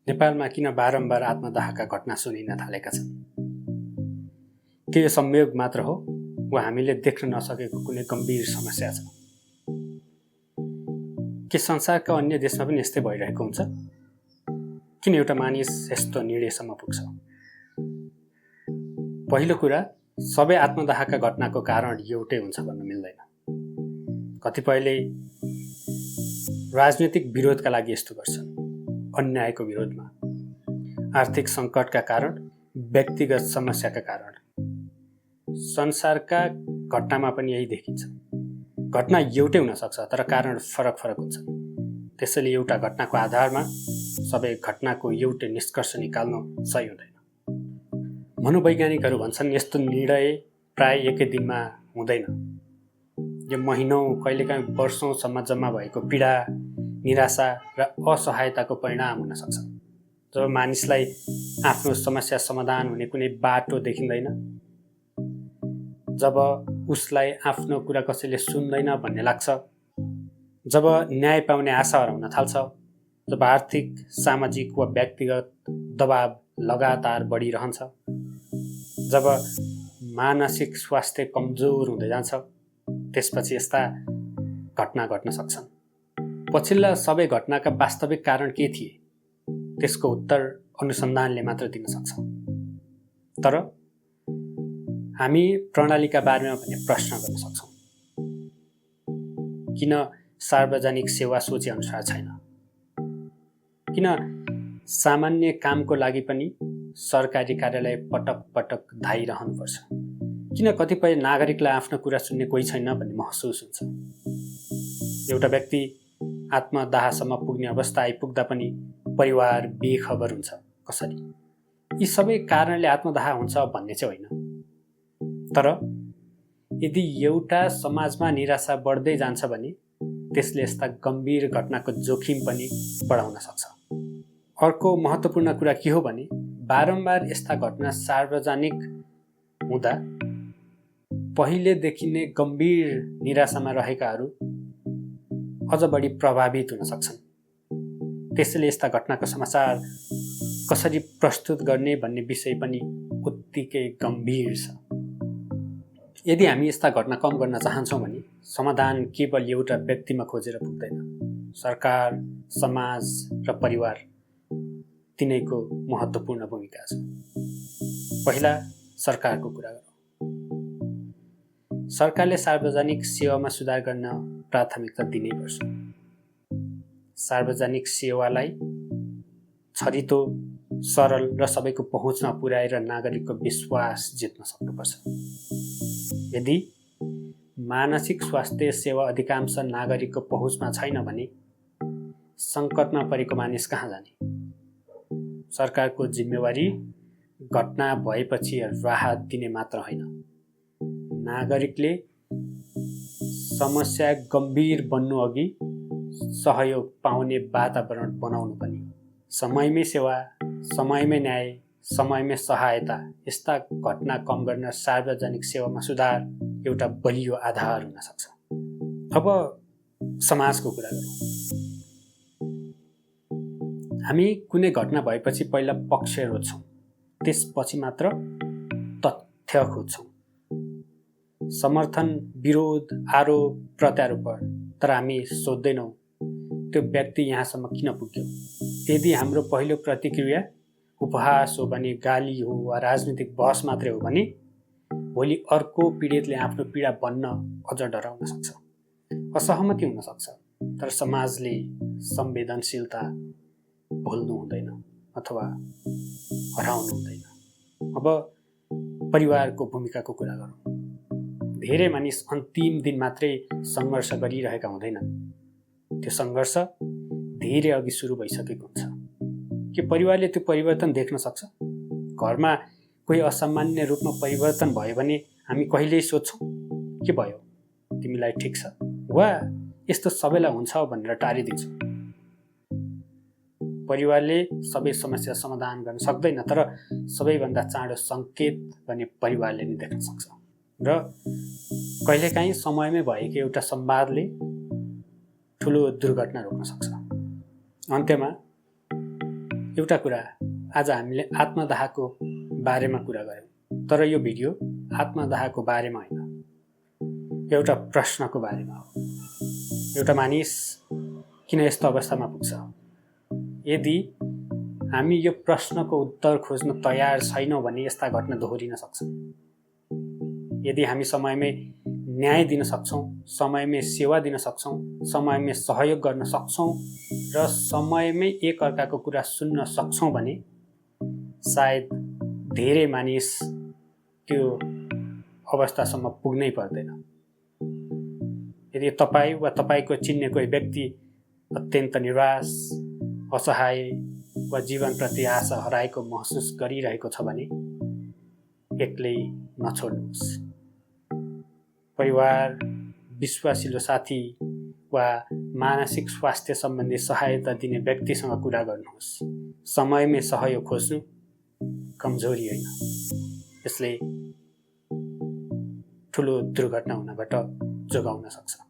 नेपालमा किन बारम्बार आत्मदाहका घटना सुनिन थालेका छन्? के यो संयोग मात्र हो वा हामीले देख्न नसकेको कुनै गम्भीर समस्या छ? के संसारका अन्य देशमा पनि यस्तै भइरहेको हुन्छ? किन एउटा मानिस यस्तो निर्णयसम्म पुग्छ? पहिलो कुरा, सबै आत्मदाहका घटनाको कारण एउटै हुन्छ भन्न मिल्दैन। कतिपयले राजनीतिक विरोधका लागि यस्तो गर्छन्, अन्यायको विरोधमा, आर्थिक सङ्कटका कारण, व्यक्तिगत समस्याका कारण। संसारका घटनामा पनि यही देखिन्छ। घटना एउटै हुन सक्छ, तर कारण फरक फरक हुन्छ। त्यसैले एउटा घटनाको आधारमा सबै घटनाको एउटै निष्कर्ष निकाल्नु सही हुँदैन। मनोवैज्ञानिकहरू भन्छन् यस्तो निर्णय प्राय एकै दिनमा हुँदैन। यो महिनौँ, कहिलेकाहीँ वर्षौँसम्म जम्मा भएको पीडा, निराशा र असहायताको परिणाम हुन सक्छ। जब मानिसलाई आफ्नो समस्या समाधान हुने कुनै बाटो देखिँदैन, जब उसलाई आफ्नो कुरा कसैले सुन्दैन भन्ने लाग्छ, जब न्याय पाउने आशा हराउन थाल्छ, जब आर्थिक, सामाजिक वा व्यक्तिगत दबाब लगातार बढिरहन्छ, जब मानसिक स्वास्थ्य कमजोर हुँदै जान्छ, त्यसपछि यस्ता घटना घट्न सक्छन्। पछिल्ला सबै घटनाका वास्तविक कारण के थिए? त्यसको उत्तर अनुसन्धानले मात्र दिन सक्छ। तर हामी प्रणालीका बारेमा भन्ने प्रश्न गर्न सक्छौँ। किन सार्वजनिक सेवा सोचे अनुसार छैन? किन सामान्य कामको लागि पनि सरकारी कार्यालय पटक पटक धाइरहनुपर्छ? किन कतिपय नागरिकलाई आफ्नो कुरा सुन्ने कोही छैन भन्ने महसुस हुन्छ? एउटा व्यक्ति आत्मदाहसम्म पुग्ने अवस्था आइपुग्दा पनि परिवार बेखबर हुन्छ। कसरी? यी सबै कारणले आत्मदाह हुन्छ भन्ने चाहिँ होइन। तर यदि एउटा समाजमा निराशा बढ्दै जान्छ भने त्यसले यस्ता गम्भीर घटनाको जोखिम पनि बढाउन सक्छ। अर्को महत्त्वपूर्ण कुरा के हो भने बारम्बार यस्ता घटना सार्वजनिक हुँदा पहिलेदेखि नै गम्भीर निराशामा रहेकाहरू अझ बढी प्रभावित हुन सक्छन्। त्यसैले यस्ता घटनाको समाचार कसरी प्रस्तुत गर्ने भन्ने विषय पनि उत्तिकै गम्भीर छ। यदि हामी यस्ता घटना कम गर्न चाहन्छौँ भने समाधान केवल एउटा व्यक्तिमा खोजेर पुग्दैन। सरकार, समाज र परिवार तिनैको महत्त्वपूर्ण भूमिका छ। पहिला सरकारको कुरा गरौँ। सरकारले सार्वजनिक सेवामा सुधार गर्न प्राथमिकता दिनैपर्छ। सार्वजनिक सेवालाई छरितो, सरल र सबैको पहुँचमा पुर्याएर नागरिकको विश्वास जित्न सक्नुपर्छ। यदि मानसिक स्वास्थ्य सेवा अधिकांश नागरिकको पहुँचमा छैन भने सङ्कटमा परेको मानिस कहाँ जाने? सरकारको जिम्मेवारी घटना भएपछि राहत दिने मात्र होइन, नागरिकले समस्या गम्भीर बन्नु अघि सहयोग पाउने वातावरण बनाउनु पनि। समयमै सेवा, समयमै न्याय, समयमै सहायता यस्ता घटना कम गर्न सार्वजनिक सेवामा सुधार एउटा बलियो आधार हुन सक्छ। अब समाजको कुरा गरौँ। हामी कुनै घटना भएपछि पहिला पक्ष रोज्छौँ, त्यसपछि मात्र तथ्य खोज्छौँ। समर्थन, विरोध, आरोप, प्रत्यारोपण। तर हामी सोध्दैनौँ त्यो व्यक्ति यहाँसम्म किन पुग्यो? यदि हाम्रो पहिलो प्रतिक्रिया उपहास हो भने, गाली हो वा राजनीतिक बहस मात्रै हो भने भोलि अर्को पीडितले आफ्नो पीडा भन्न अझ डराउन सक्छ, असहमति हुन सक्छ। तर समाजले संवेदनशीलता भुल्नु हुँदैन अथवा हराउनु हुँदैन। अब परिवारको भूमिकाको कुरा गरौँ। धेरै मानिस अन्तिम दिन मात्रै सङ्घर्ष गरिरहेका हुँदैनन्। त्यो सङ्घर्ष धेरै अघि सुरु भइसकेको हुन्छ। के परिवारले त्यो परिवर्तन देख्न सक्छ? घरमा कोही असामान्य रूपमा परिवर्तन भयो भने हामी कहिल्यै सोध्छौँ के भयो, तिमीलाई ठिक छ, वा यस्तो सबैलाई हुन्छ भनेर टारिदिन्छौँ। परिवारले सबै समस्या समाधान गर्न सक्दैन, तर सबैभन्दा चाँडो सङ्केत भने परिवारले नै देख्न सक्छ। र कहिलेकाहीँ समयमै भएको एउटा संवादले ठुलो दुर्घटना रोक्न सक्छ। अन्त्यमा एउटा कुरा, आज हामीले आत्मदाहको बारेमा कुरा गऱ्यौँ, तर यो भिडियो आत्मदाहको बारेमा होइन, एउटा प्रश्नको बारेमा हो। एउटा मानिस किन यस्तो अवस्थामा पुग्छ? यदि हामी यो प्रश्नको उत्तर खोज्न तयार छैनौँ भने यस्ता घटना दोहोरिन सक्छन्। यदि हामी समयमै न्याय दिन सक्छौँ, समयमै सेवा दिन सक्छौँ, समयमै सहयोग गर्न सक्छौँ र समयमै एक अर्काको कुरा सुन्न सक्छौँ भने सायद धेरै मानिस त्यो अवस्थासम्म पुग्नै पर्दैन। यदि तपाईँ वा तपाईँको चिन्ने कोही व्यक्ति अत्यन्त निराश, असहाय वा जीवनप्रति आशा हराएको महसुस गरिरहेको छ भने एक्लै नछोड्नुहोस्। परिवार, विश्वासिलो साथी वा मानसिक स्वास्थ्य सम्बन्धी सहायता दिने व्यक्तिसँग कुरा गर्नुहोस्। समयमै सहयोग खोज्नु कमजोरी होइन, यसले ठुलो दुर्घटना हुनबाट जोगाउन सक्छ।